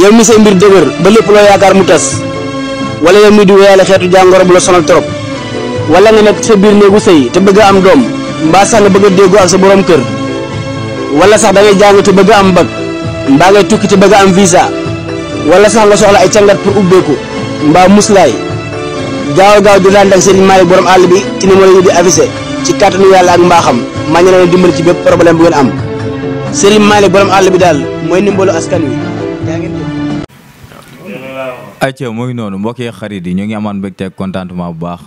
yow mi say mbir dëgër ba lépp loo yaakaar mu tas wala yow mi di wéyale xeetu jàngoro bu la sonal trop wala nga nekk sa biir néegu sëy te bëgg a am doom mbaa sax nga bëgg a déggoo ak sa borom kër wala sax da ngay jàng te bëgg a am bac mbaa ngay tukki te bëgg a am visa wala sax nga soxla ay càngat pour ubbeeku mbaa muslaay gaaw di daan ak Serigne Malick borom àll bi ci numéro yi di affiché ci kàttanu yàlla ak mbaaxam maa ngi leen dimbali ci bépp problème bu ngeen am Serigne Malick borom àll bi daal mooy ndimbalu askan wi yaa ngeen ayca mooy noonu mbokk yi xarit yi ñoo ngi amaan mbégte ak contentement bu baax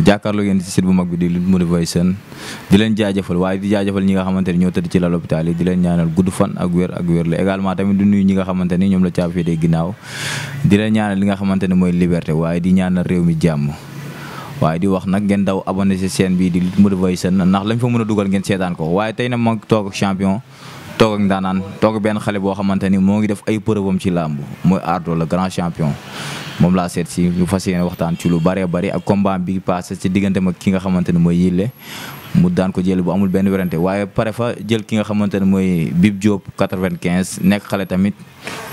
jàkkaarloo ngeen ci site bu mag bi di Lutte Motivation di leen jaajëfal waaye di jaajëfal ñi nga xamante ni ñoo tëdd ci lal hôpital yi di leen ñaanal gudd fan ak wér la également tamit du nuyu ñi nga xamante ni ñoom la caabi féetee ginnaaw di leen ñaanal li nga xamante ne mooy liberté waaye di ñaanal réew mi jàmm waaye di wax nag ngeen daw abonné ci chaîne bi di Lutte Motivation ndax lañ fa mën a dugal ngeen seetaan ko waaye tey nag ma toog ak champion toog ak ndaanaan toog benn xale boo xamante ni moo ngi def ay preuve am ci làmb mooy Ardo le grand champion moom laa seet si ñu fas yéene waxtaan ci lu bëree bëri ak combat bi passé ci diggante mag ki nga xamante ne mooy Yile mu daan ko jël bu amul benn werante waaye pare fa jël ki nga xamante ne mooy Bib Diop 95 nekk xale tamit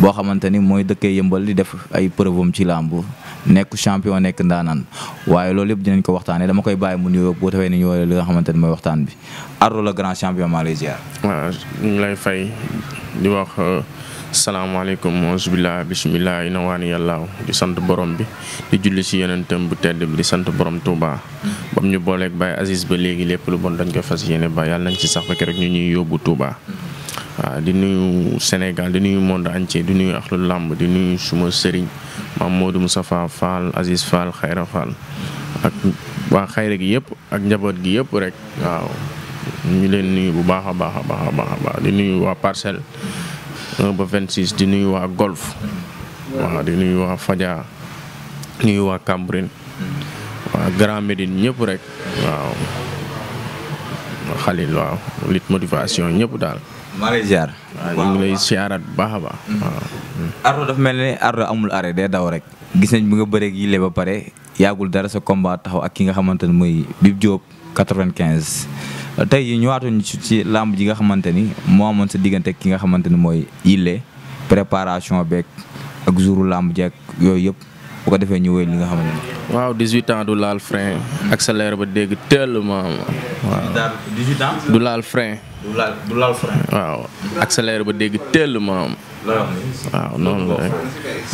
boo xamante ni mooy dëkkee yëmbal di def ay preuve am ci làmb nekk champion nekk ndaanaan waaye loolu yëpp dinañ ko waxtaanee dama koy bàyyi mu nuyoo boo tawee ni ñu li nga xamante ne mooy waxtaan bi Ardo le grand champion maa lay ziar. waaw ñu ngi lay fay di wax salaamaaleykum bisimilah bisimilah ina waani yàllaaw di sant borom bi di julli si yonentam bu tedd bi di sant borom Touba bam ñu booleeg Baye Aziz ba léegi lépp lu bon dañ ko fas yéene ba yàlla nañ ci sax ba rek ñu ñuy yóbbu Touba. waaw di nuyu Sénégal di nuyu monde entier di nuyu axlu làmb di nuyu suma sëriñ maam Modou Moustapha Fall Aziz Fall Xayra Fall ak waa Xayra gi yëpp ak njaboot gi yëpp rek waaw ñu leen nuyu bu baax a baax a baax a baax di nuyu waa Parcelles 1 ba 26 di nuyu waa Golf waaw di nuyu waa Fadia nuyu waa Cambérène waa Grand Médine ñëpp rek waaw Khalil waaw Lutte Motivation ñëpp daal. maa lay ziar. waaw ñu ngi lay siyaaraat bu baax a baax. waaw. Ardo dafa mel ni Ardo amul arrêt day daw rek gis nañ bi nga bëree ak Yile ba pare yàggul dara sa combat taxaw ak ki nga xamante ne mooy Bib Diop 95. tey ñëwaatuñ ci làmb ji nga xamante ni moo amoon sa diggante ki nga xamante ni mooy Yile préparation beeg ak jouru làmb jeeg yooyu yëpp bu ko defee ñu wéy li nga xamante ni. waaw 18 ans du laal frein accéléré ba dégg tellement. waaw 18 ans. du laal frein. du laal frein. waaw accéléré ba dégg tellement. waaw noonu la rek.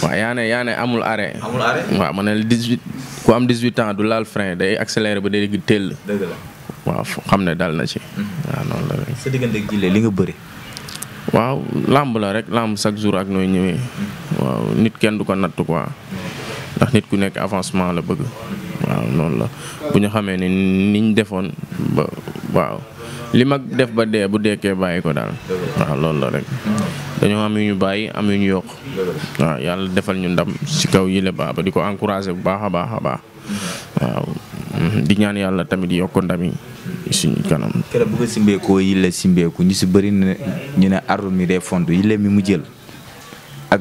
waaw yaa ne amul arrêt. amul arrêt. waaw ma ne la 18 ku am 18 ans du laal frein day accéléré ba dégg tell. dëgg la. waaw xam ne dal na ci. waaw noonu la rek. sa diggante ak Yile li nga bëri. waaw làmb la rek làmb chaque jour ak nooy ñëwee. waaw nit kenn du ko natt quoi. ndax nit ku nekk avancement la bëgg. waaw noonu la bu ñu xamee ne niñ defoon ba waaw li mag def ba dee bu deekee bàyyi ko daal. waaw loolu la rek. dañoo am yu ñu bàyyi am yu ñu yokk. waaw yàlla defal ñu ndam ci kaw Yile ba di ko encouragé bu baax a baax a baax. waaw di ñaan yàlla tamit yokk ndam yi suñu kanam. keroog bu ko simbeekoo Yile simbeeku ñu si bëri ne ñu ne Ardo mi day font Yile mi mu jël ak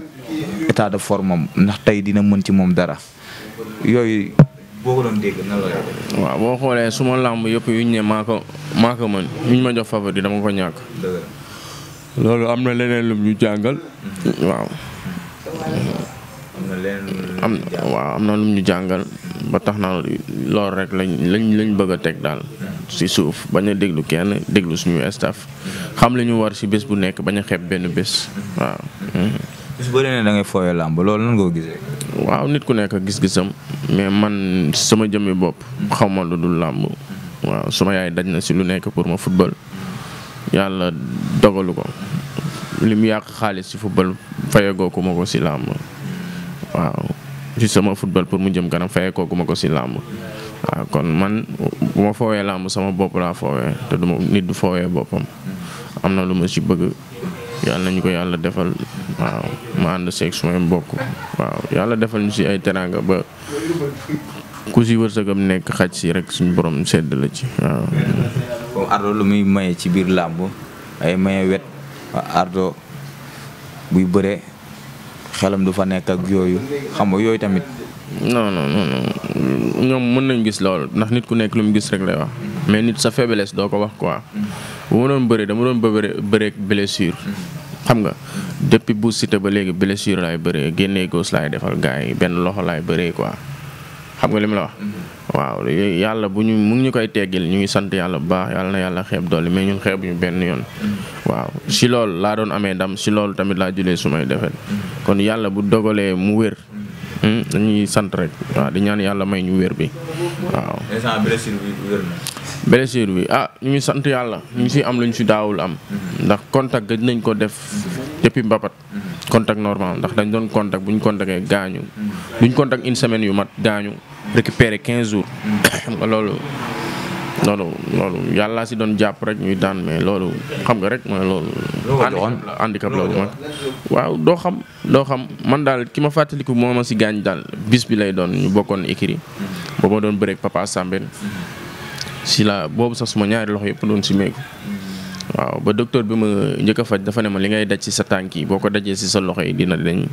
état de forme am ndax tey dina mën ci moom dara yooyu boo ko doon dégg nan la. waaw boo xoolee suma làmb yëpp yu ñu ne maa ko mën yu ñu ma jox favori dama ko ñàkk. loolu am na leneen lum ñu jàngal. waaw. am na lum ñu jàngal ba tax na loolu rek lañ bëgg a teg daal ci suuf bañ a déglu kenn déglu suñu staff xam li ñu war ci bés bu nekk bañ a xeeb benn bés waaw. bis boo nee da ngay fooyee làmb loolu nan nga ko gisee. waaw nit ku nekk gis-gisam mais man sama jëmmi bopp xaw ma lu dul làmb. waaw sama yaay daj na ci lu nekk pour ma football yàlla dogalu ko li mu yàq xaalis ci football fayagoo ko ma ko ci làmb. waaw ci sama football pour mu jëm kanam fayagoo ko ma ko ci làmb. waaw kon man bu ma foowee làmb sama bopp laa foowee te du ma nit du foowee boppam. am na lu ma ci bëgg. yàlla nañu ko yàlla defal waaw ma ànd seeg sumay mbokk waaw yàlla defal ñu ci ay teraanga ba ku ci wërsëgam nekk xaj ci rek suñu borom sedd la ci waaw. comme Ardo lu muy maye ci biir làmb ay maye wet Ardo buy bëree xelam du fa nekk ak yooyu xam nga yooyu tamit. non ñoom mën nañ gis loolu ndax nit ku nekk lu mu gis rek lay wax mais nit sa faiblesse doo ko wax quoi. bu ma doon bëree dama doon bëree blessure xam nga depuis bu Siteu ba léegi blessure laay bëree génnee gauche laay defal gars yi benn loxo laay bëree quoi xam nga li ma la wax. waaw yàlla bu ñu mu ngi ñu koy teggil ñu ngi sant yàlla bu baax yàlla na yàlla xeeb doole mais ñun xeebuñu benn yoon. waaw si loolu laa doon amee ndam si loolu tamit laa julee sumay defet kon yàlla bu dogalee mu wér. dañuy sant rek waaw di ñaan yàlla may ñu wér bi waaw. instant blessure bi wér na. blessure bi ñu ngi sant yàlla ñu ngi si am lu ñu si daawul am. ndax contact gëj nañ ko def depuis mbapat. contact normal ndax dañ doon contact bu ñu contactee gaañu. duñ contact une semaine yu mat gaañu récupérer 15 jours. xam nga loolu yàlla si doon jàpp rek ñuy daan mais loolu xam nga rek mooy loolu. handicap loolu mag waaw doo xam man daal ki ma fàttaliku moo ma si gaañ daal bis bi lay doon ñu bokkoon écurie boobu ma doon bëreeg Papa Sambène si la boobu sax suma ñaari loxo yëpp doon si meeku waaw ba docteur bi ma njëkk a faj dafa ne ma li ngay daj si sa tànk yi boo ko dajee si sa loxo yi dina dañ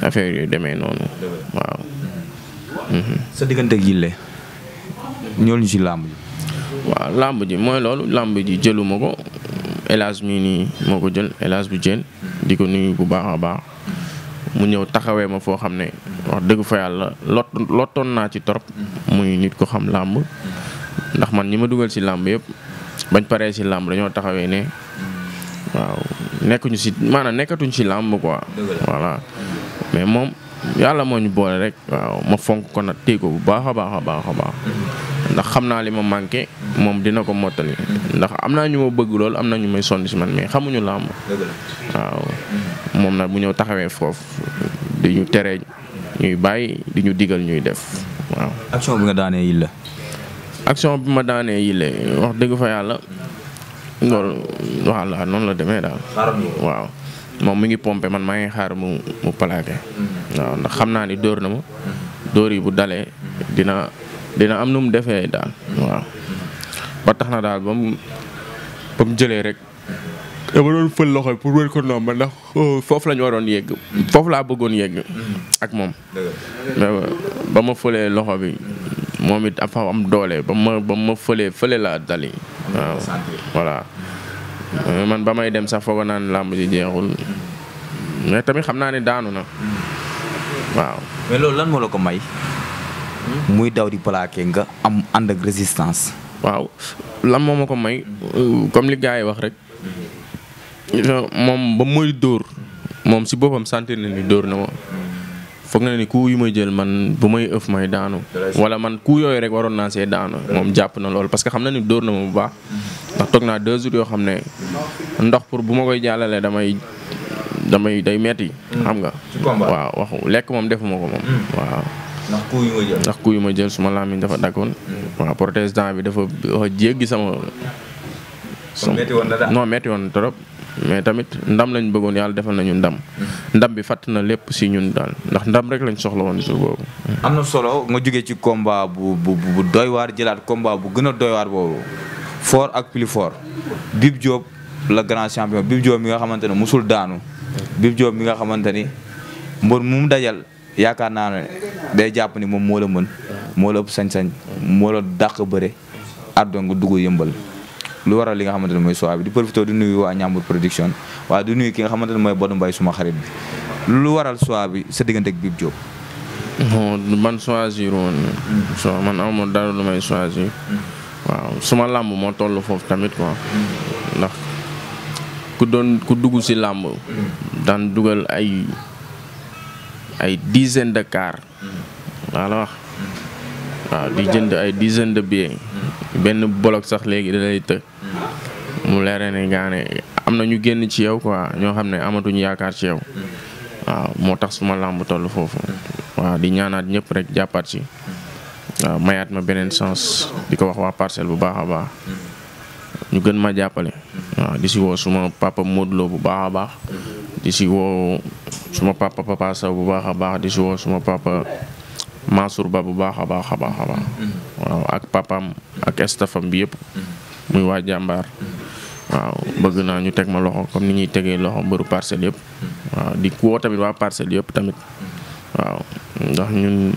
affaire yooyu demee noonu waaw. sa diggante ak Yile ñool ñu si làmb ji. waaw làmb ji mooy loolu làmb ji jëluma ko El Hadj mii nii moo ko jël El Hadj bu Dieng di ko nuyu bu baax a baax mu ñëw taxawee ma foo xam ne wax dëgg fa yàlla lottoon naa ci trop muy nit ko xam làmb ndax man ñi ma dugal si làmb yëpp bañ paree si làmb dañoo taxawee ne waaw nekkuñu si maanaam nekkatuñ si làmb quoi voilà mais moom yàlla moo ñu boole rek waaw ma fonk ko nag téye ko bu baax a baax a baax a baax ndax xam naa li ma manqué moom dina ko mottali ndax am naa ñu ma bëgg lool am na ñu may sonn si man mais xamuñu làmb waaw moom nag bu ñëw taxawee foofu di ñu tere ñuy bàyyi di ñu digal ñuy def waaw. action bi nga daanee Yile. action bi ma daanee Yile wax dëgg fa yàlla loolu voilà noonu la demee daal. waaw moom mi ngi pompé man maa ngi xaar mu plaqué. waaw ndax xam naa ni dóor na ma dóor yi bu dalee dina am nu mu defee daal waaw ba tax na daal ba mu jëlee rek dama doon fël loxo pour wér ko noonu ba ndax foofu la ñu waroon yegg foofu laa bëggoon yegg ak moom ba ma fëlee loxo bi moom it dafa am doole ba ma fële laa dali waaw voilà man ba may dem sax foog naa ne làmb ji jeexul mais tamit xam naa ne daanu na waaw. mais loolu lan moo la ko may. muy daw di plaqué nga am ànd ak résistance. waaw lan moo ma ko may comme li gars yi wax rek moom ba muy dóor moom si boppam sentir na ni dóor na ma foog na ni coup yu may jël man bu may ëff may daanu wala man coup yooyu rek waroon naa see daanu moom jàpp na loolu parce que xam na ni dóor na ma bu baax ndax toog naa 2 jours yoo xam ne ndox pour bu ma koy jàllalee day metti xam nga. waaw waxu lekk moom defuma ko moom waaw. ndax coup yu ma jël suma làmmiñ dafa dakkoon. waaw protestant bi dafa jéggi sama. non metti woon trop. mais tamit ndam lañ bëggoon yàlla defal nañu ndam. ndam bi fàtt na lépp si ñun daal ndax ndam rek lañ soxla woon su boobu. am na solo nga jógee ci combat bu doy waar jëlaat combat bu gën a doy waar boobu. fort ak plus fort. Bib Diop la grand champion Bib Diop mi nga xamante ne musul daanu. Bib Diop mi nga xamante ni mbër mu dajal. yaakaar naa ne day jàpp ni moom moo la mën moo la ëpp sañ-sañ moo la dàq bëre àddoo nga dugg yëmbal lu waral li nga xamante ne mooy choix bi di profité di nuyu waa Ñambur production waaye di nuyu ki nga xamante ne mooy Bodou Mbaye suma xarit bi lu waral choix bi sa diggante ak Bib Diop. non man choisir woon man amoon dara lu may choisir waaw suma làmb moo toll foofu tamit quoi ndax ku dugg si làmb daan dugal ay dizaine de car wala wax waaw di jënd ay dizaine de billets benn bolok sax léegi da lay të mu leere ne gaane am na ñu génn ci yow quoi ñoo xam ne amatuñu yaakaar ci yow waaw moo tax suma làmb toll foofu waaw di ñaanaat ñëpp rek jàppaat ci waaw mayaat ma beneen chance di ko wax waa Parcelles bu baax a baax ñu gën ma jàppale waaw di si woo suma papa Modou Lo bu baax a baax di si woo suma papa Papa Sow bu baax a baax di si woo suma papa Mansour Ba bu baax a baax a baax a baax waaw ak papaam ak estafam bi yëpp muy waa jàmbaar waaw bëgg naa ñu teg ma loxo comme ni ñuy tegee loxo mbëru Parcelles yëpp waaw di woo tamit waa Parcelles yëpp tamit waaw ndax ñun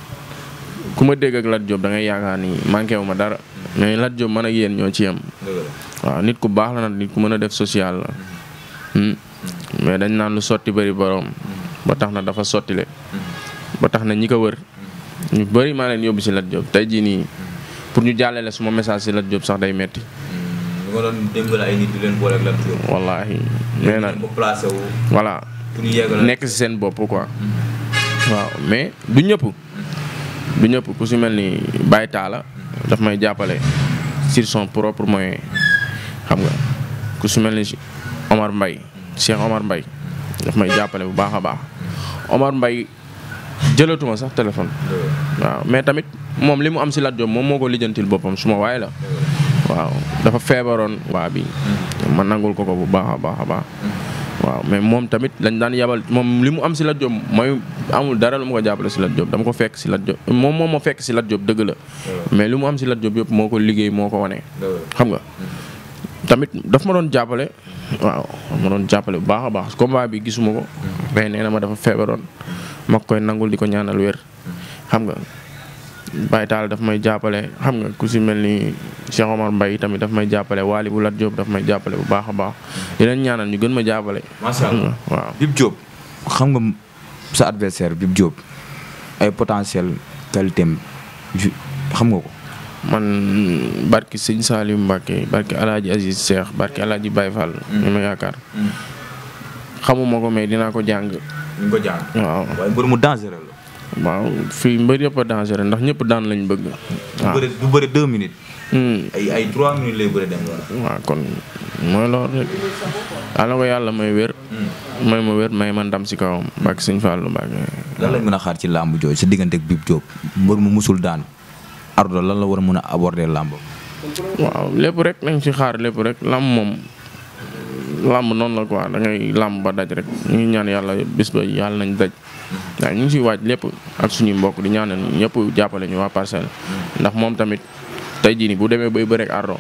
ku ma dégg ak Lat Diop da ngay yaakaar ni manqué wu ma dara mais Lat Diop man ak yéen ñoo ci yem waaw nit ku baax la nag nit ku mën a def social la mais dañ naan lu sotti bëri borom ba tax na dafa sottile ba tax na ñi ko wër ñu bëri maa leen yóbbu si Lat Diop tey jii nii pour ñu jàllale suma message si Lat Diop sax day metti ñu nga doon démbal ay nit di leen boole ak Lat Diop. wallaahi mais nag ko placé wu. voilà pour ñu yeggal nekk si seen bopp quoi. waaw mais du ñëpp. du ñëpp ku si mel ni Baye Talla daf may jàppale sur son propre moyen xam nga ku si mel ni Omar Mbaye Cheikh Omar Mbaye daf may jàppale bu baax a baax Omar Mbaye jëlatuma sax téléphone. waaw mais tamit moom li mu am si Lat Diop moom moo ko lijjantil boppam suma waay la. waaw dafa feebaroon waa bi ma nangul ko bu baax a baax a baax. waaw mais moom tamit lañ daan yabal moom li mu am si Lat Diop mooy amul dara lu mu ko jàppale si Lat Diop dama ko fekk si Lat Diop moom ma fekk si Lat Diop dëgg la. mais li mu am si Lat Diop yëpp moo ko liggéey moo ko wane. xam nga tamit daf ma doon jàppale. waaw ma doon jàppale bu baax a baax combat bi gisuma ko. mais nee na ma dafa feebaroon ma koy nangul di ko ñaanal wér. xam nga Baye Talla daf may jàppale xam nga ku si mel ni Cheikh Omar Mbaye tamit daf may jàppale Waly bu Lat Diop daf may jàppale bu baax a baax di leen ñaanal ñu gën ma jàppale. macha allah waaw. Bib Diop xam nga sa adversaire Bib Diop ay potentiel qualité am xam nga ko. man barki sëñ Saliou Mbacké barki El Hadj Aziz Cheikh barki El Hadj Baye Fall. ñu ma yaakaar. xamuma ko mais dinaa ko jàng. ñu ko jàng. waaw waaye mbër mu dangereux la. waaw fii mbër yëpp a dangereux ndax ñëpp daan lañ bëgg. waaw du bëri 2 minutes. ay 3 minutes lay bëri dem wala. waaw kon mooy loolu rek. ala ko yàlla may wér. may ma wér may ma ndam si kawam barki sëñ Fallou Mbacké. lan lañ mën a xaar ci làmb jooju sa diggante ak Bib Diop mbër mu musul daan Ardo lan la war a mën a aborder làmb. waaw lépp rek nañ ci xaar lépp rek làmb moom làmb noonu la quoi da ngay làmb ba daj rek ñu ngi ñaan yàlla bis ba yàlla nañ daj. waaw ñu ngi siy waaj lépp ak suñuy mbokk di ñaanal ñëpp jàppale ñu waa Parcelles. ndax moom tamit tey jii nii bu demee bay bëreek Ardo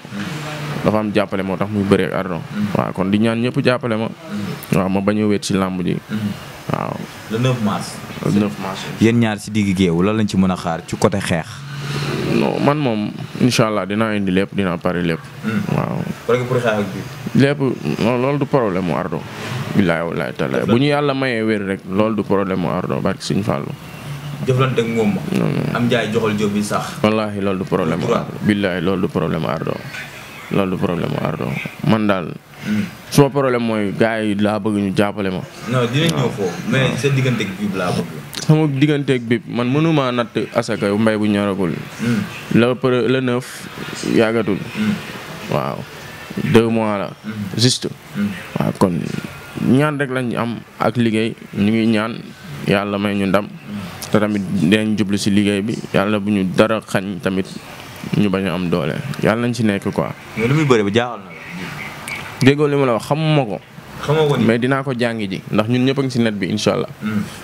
dafa am jàppale moo tax muy bëreek Ardo. waaw kon di ñaan ñëpp jàppale ma. waaw ma bañ a wéet si làmb ji. waaw. le 9 mars. le 9 mars. yéen ñaar si digg géew lan lañ ci mën a xaar ci côté xeex. non man moom incha allah dinaa indi lépp dinaa pare lépp. waaw. pare pour xeex ak bi. lépp loolu du problème mu Ardo. billaay wallaay taala bu ñu yàlla mayee wér rek loolu du problème mu Ardo barki Sëñ Fallu. jëflante ak moom. am jaay joxal jóob bi sax. wallaahi loolu du problème mu Ardo. billaay loolu du problème mu Ardo. loolu du problème mu Ardo man daal. suma problème mooy gars yi laa bëgg ñu jàppale ma. non dinañ ñëw foofu mais sa diggante ak Bib laa bëgg. sama diggante ak Bib man mënuma natt asaka mbay bu ñoragul. le 9 yàggatul. waaw 2 mois la. juste. waaw kon ñaan rek lañ am ak liggéey ñu ngi ñaan yàlla may ñu ndam. te tamit dinañ jublu si liggéey bi yàlla bu ñu dara xañ tamit ñu bañ a am doole yàlla nañ ci nekk quoi. mais lu muy bëre ba jaaxal na la. déggoo li ma la wax xamuma ko. xamoo ko mais dinaa ko jàngi ji ndax ñun ñëpp a ngi si net bi incha allah.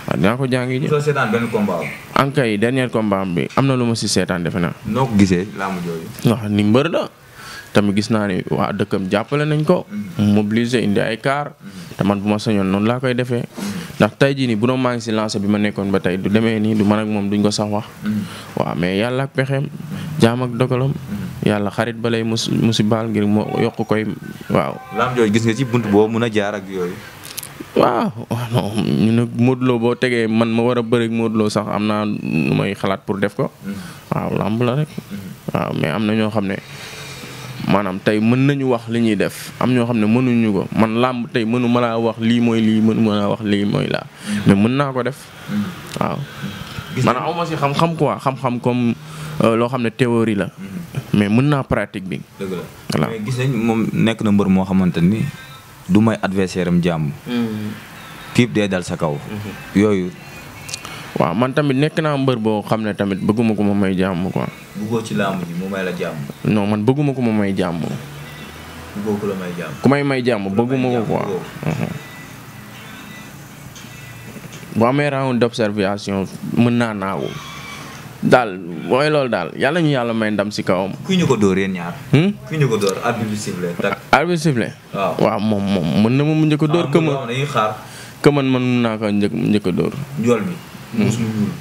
waaw dinaa ko jàngi ji. soo seetaan benn combat am. ankay dernier combat bi am na lu ma si seetaan defe naa. noo ko gisee laamu jooju. wax ni mbër la tamit gis naa ni waa dëkkam jàppale nañ ko. mobiliser indi ay car. te man bu ma sañoon noonu laa koy defee. ndax tey jii nii bu doon maa ngi si lancé bi ma nekkoon ba tey du demee nii du man ak moom duñ ko sax wax. waaw mais yàlla ak pexeem jaam ak dogalam. yàlla xarit ba lay musi baal ngir moo yokk koy waaw. laam jooju gis nga ci bunt boo mun a jaar ak yooyu. waaw non ñu ne Modou Lo boo tegee man ma war a bëri ak Modou Lo sax am naa nu may xalaat pour def ko. waaw lamb la rek. waaw mais am na ñoo xam ne maanaam tey mën nañu wax li ñuy def am ñoo xam ne mënuñu ko man làmb tey mënu ma laa wax lii mooy lii mënu ma laa wax lii mooy laa mais mën naa ko def. waaw. maanaam aw ma si xam-xam quoi xam-xam comme loo xam ne théorie la. mais mën naa pratique bi. dëgg la voilà mais gis nañ moom nekk na mbër moo xamante ni du may adversaire am jàmm. piip dee dal sa kaw. yooyu. waaw man tamit nekk naa mbër boo xam ne tamit bëgguma ko ma may jàmm quoi. bëggoo ci làmb ji mu may la jàmm. non man bëgguma ko ma may jàmm. bëggoo ko la may jàmm. ku may jàmm bëgguma ko quoi. bu amee round d'observation mën naa naawu. daal mooy loolu daal yàlla ñu yàlla may ndam si kawam. ku ñu ko dóor yéen ñaar. ku ñu ko dóor arbitre bi sifflé tak. arbitre sifflé. waaw moom mën na ma mu njëkk a dóor. dañuy xaar. man mën naa ko njëkk a dóor. njool bi. muus bu ñuul.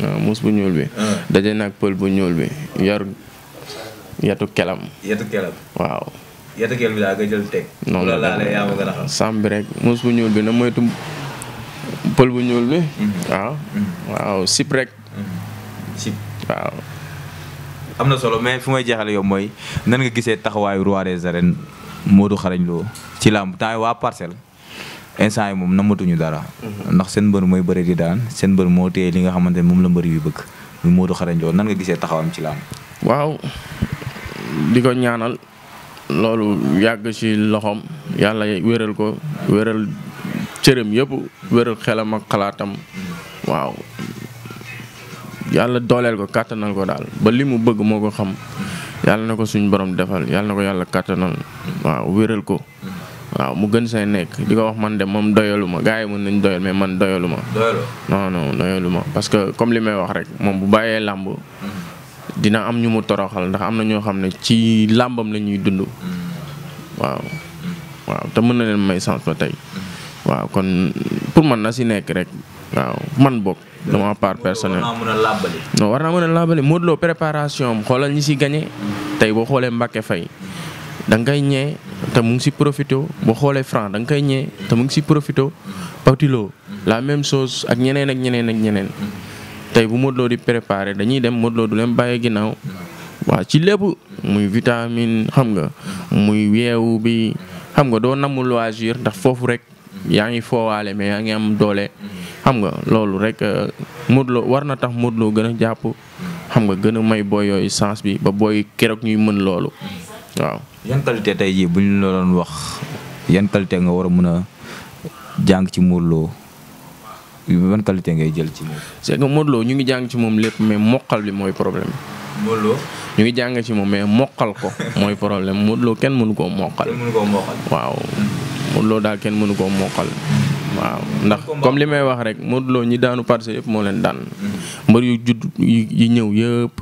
waaw muus bu ñuul bi. daje nag pël bu ñuul bi yor yatu kelam. yatu kelam. waaw. yetakeel bi daal nga jël teg. noonu la laalee yaa ma gën a xam. sàmm bi rek muus bu ñuul bi na moytu pël bu ñuul bi. waaw. waaw sip rek. sip waaw. am na solo mais fu may jeexale yow mooy nan nga gisee taxawaayu roi des arènes Modou Xarañ Lo ci làmb temps waa Parcelles instant yi moom namatuñu dara. ndax seen mbër mooy bëri di daan seen mbër moo téye li nga xamante ne moom la mbër yu bëgg muy Modou Xarañ Lo nan nga gisee taxawaam ci làmb. waaw di ko ñaanal loolu yàgg ci loxoom yàlla wéral ko wéral cërëm yëpp wéral xelam ak xalaatam waaw yàlla dooleel ko kàttanal ko daal ba li mu bëgg moo ko xam yàlla na ko suñ borom defal yàlla na ko yàlla kàttanal waaw wéral ko waaw mu gën say nekk di ko wax man de moom doyalu ma gars yi mën nañ doyal mais man doyalu ma. non doyalu ma parce que comme li may wax rek moom bu bàyyee làmb dina am ñu mu toroxal ndax am na ñoo xam ne ci làmbam la ñuy dund. waaw te mën na leen may chance ba tey waaw kon pour man na si nekk rek waaw man bokk dama part personnel. war naa mën a làbbali Modou Lo préparation am xoolal ñi si gagné tey boo xoolee Mbacké Faye da nga koy ñee te mu ngi si profité boo xoolee Franc da nga koy ñee te mu ngi si profité Patilo la même chose ak ñeneen tey bu Modou Lo di préparé dañuy dem Modou Lo du leen bàyyi ginnaaw waaw ci lépp muy vitamine xam nga muy weewu bi xam nga doo namu loisir ndax foofu rek yaa ngi foowaale mais yaa ngi am doole xam nga loolu rek Modou Lo war na tax Modou Lo gën a jàpp xam nga gën a may booy yooyu sens bi ba booy keroog ñuy mën loolu waaw. yan qualité tey jii bu ñu la doon wax yan qualité nga war a mën a jàng ci Modou Lo ban qualité ngay jël ci moom. c'est que Modou Lo ñu ngi jàng ci moom lépp mais mokkal bi mooy problème. Modou Lo ñu ngi jàng ci moom mais mokkal ko mooy problème Modou Lo kenn mënu koo mokkal. waaw Modou Lo daal kenn mënu koo mokkal. waaw ndax comme li may wax rek Modou Lo ñi daanu Parcelles yëpp moo leen daan. mbër yu judd yi ñëw yëpp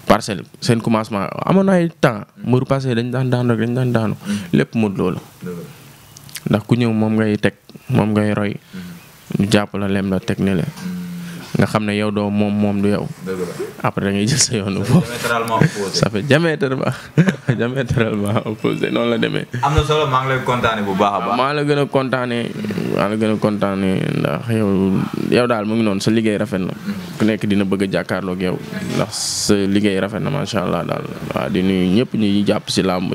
Parcelles seen commencement amoon na ay temps mbëru Parcelles dañ daan daanu rek dañ daan daanu lépp Modou Lo la. ndax ku ñëw moom ngay teg moom ngay roy. ñu jàpp la lem la teg ne la nga xam ne yow doo moom du yow. après da ngay jël sa yoonu foofu. ça fait diamétralement opposé noonu la demee. am na solo maa ngi lay kontaane bu baax a baax. maa la gën a kontaane ndax yow daal mu ngi noonu sa liggéey rafet na. ku nekk dina bëgg a jàkkaarloog yow ndax sa liggéey rafet na macha allah daal waaw di nuyu ñëpp ñuy jàpp si làmb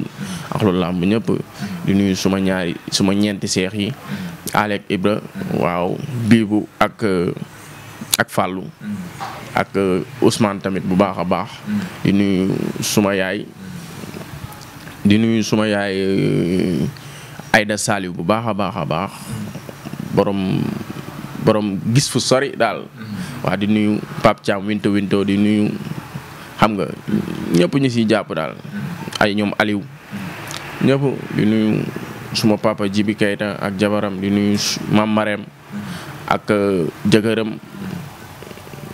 ak lu làmb ñëpp di nuyu suma ñeenti seex yi. Alek Ibra waaw Bibu ak Fallou ak Ousmane tamit bu baax a baax di nuyu suma yaay Aïda Saliou bu baax a baax borom gis fu sori daal waaw di nuyu Pape Thiam winto di nuyu xam nga ñëpp ñu siy jàpp daal ay ñoom Aliou ñëpp di nuyu suma papa Jibi Kayta ak jabaram di nuyu mam Marème ak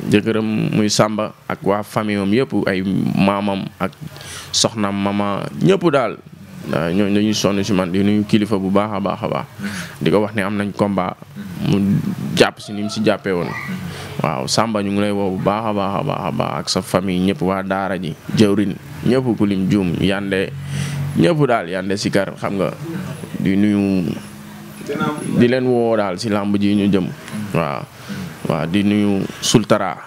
jëkkëram muy Samba ak waa famille am yëpp ay maamam ak soxnam mama ñëpp daal ñooñu dañuy sonn si man di nuyu kilifa bu baax a baax di ko wax ne am nañ combat mu jàpp si ni mu si jàppee woon waaw Samba ñu ngi lay woo bu baax a baax ak sa famille ñëpp waa daara ji jëwrin ñëpp ku lim juum yande ñëpp daal yande si kar xam nga di nuyu di leen woo daal si làmb ji ñu jëm waaw di nuyu Sultara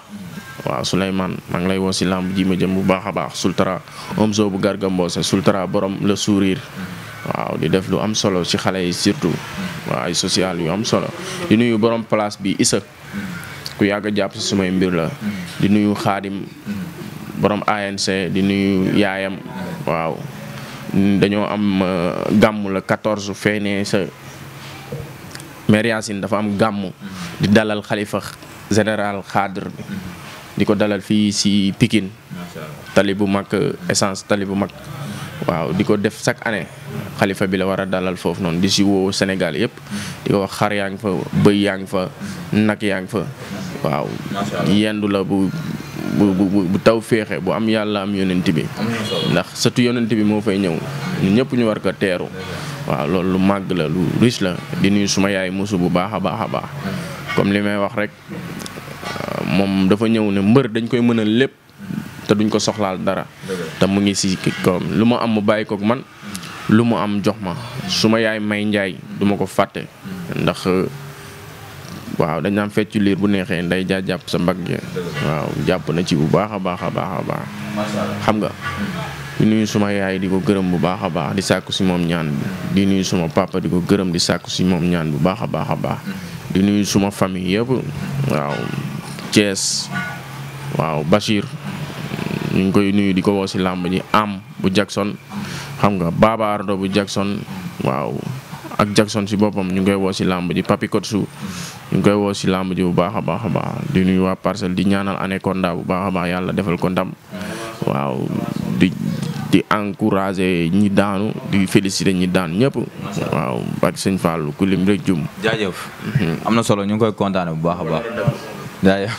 waaw Souleymane maa ngi lay woo si làmb ji ma jëm bu baax a baax Sultara Omzo bu Garga Mbossé Sultara borom le sourire waaw di def lu am solo si xale yi surtout waaw ay social yu am solo di nuyu borom place bi Issa ku yàgg a jàpp si sumay mbir la di nuyu Xaadim borom ANC di nuyu yaayam waaw dañoo am gàmmu la 14 feeñee sa Mère Yacine dafa am gàmmu di dalal xalifa général xaadir bi di ko dalal fii si Pikine tali bu mag essence tali bu mag waaw di ko def chaque année xalifa bi la war a dalal foofu noonu di si woo Sénégal yëpp di ko wax xar yaa ngi fa bëy yaa ngi fa nag yaa ngi fa waaw yendu la bu taw féexe bu am yàlla am yonent bi ndax sëtu yonent bi moo fay ñëw ñun ñëpp ñu war ko teeru waaw loolu lu màgg la lu riche la di nuyu suma yaay musu bu baax a baax comme li may wax rek moom dafa ñëw ne mbër dañ koy mënal lépp te duñ ko soxlaal dara te mu ngi si comme lu ma am mu bàyyi kook man lu mu am jox ma suma yaay May Njaay du ma ko fàtte ndax waaw dañ naan feccu liir bu neexee nday jaa jàpp sa mbagg waaw jàpp na ci bu baax a baax a baax a baax xam nga di nuyu suma yaay di ko gërëm bu baax a baax di sàkku si moom ñaan di nuyu suma papa di ko gërëm di sàkku si moom ñaan bu baax a baax a baax di nuyu suma famille yëpp waaw Thiès waaw Bachir ñu ngi koy nuyu di ko woo si làmb ji am bu Jackson xam nga Baba Ardo bu Jackson waaw ak Jackson si boppam ñu ngi koy woo si làmb ji Papi Kotsu ñu ngi koy woo si làmb ji bu baax a baax a baax di nuyu waa Parcelles di ñaanal Anaconda bu baax a baax yàlla defal ko ndam waaw di encourager ñi daanu di féliciter ñi daan ñëpp waaw ak sëñ Fallou ku lim rek jum. jaajëf. am na solo ñu ngi koy kontaane bu baax a baax. jaajëf.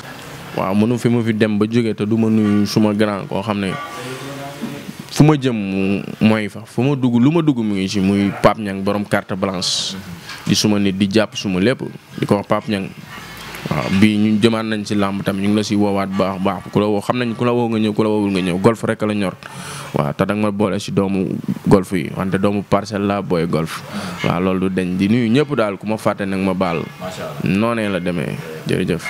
waaw mënu fi mu fi dem ba jógee te du ma nuyu suma grand koo xam ne fu ma jëm mooy fa fu ma dugg lu ma dugg mu ngi ci muy Pape Niang borom carte blanche di suma nit di jàpp suma lépp di ko wax Pape Niang waaw bii ñu jëmaat nañ ci làmb tam ñu ngi la si woowaat baax baax ku la woo xam nañ ku la woo nga ñëw ku la woowul nga ñëw golf rek la ñor waaw te danga ma boole si doomu golf yi wante doomu Parcelles la booy golf waaw loolu du deñ di nuyu ñëpp daal ku ma fàtte nag ma baal noonee la demee jërëjëf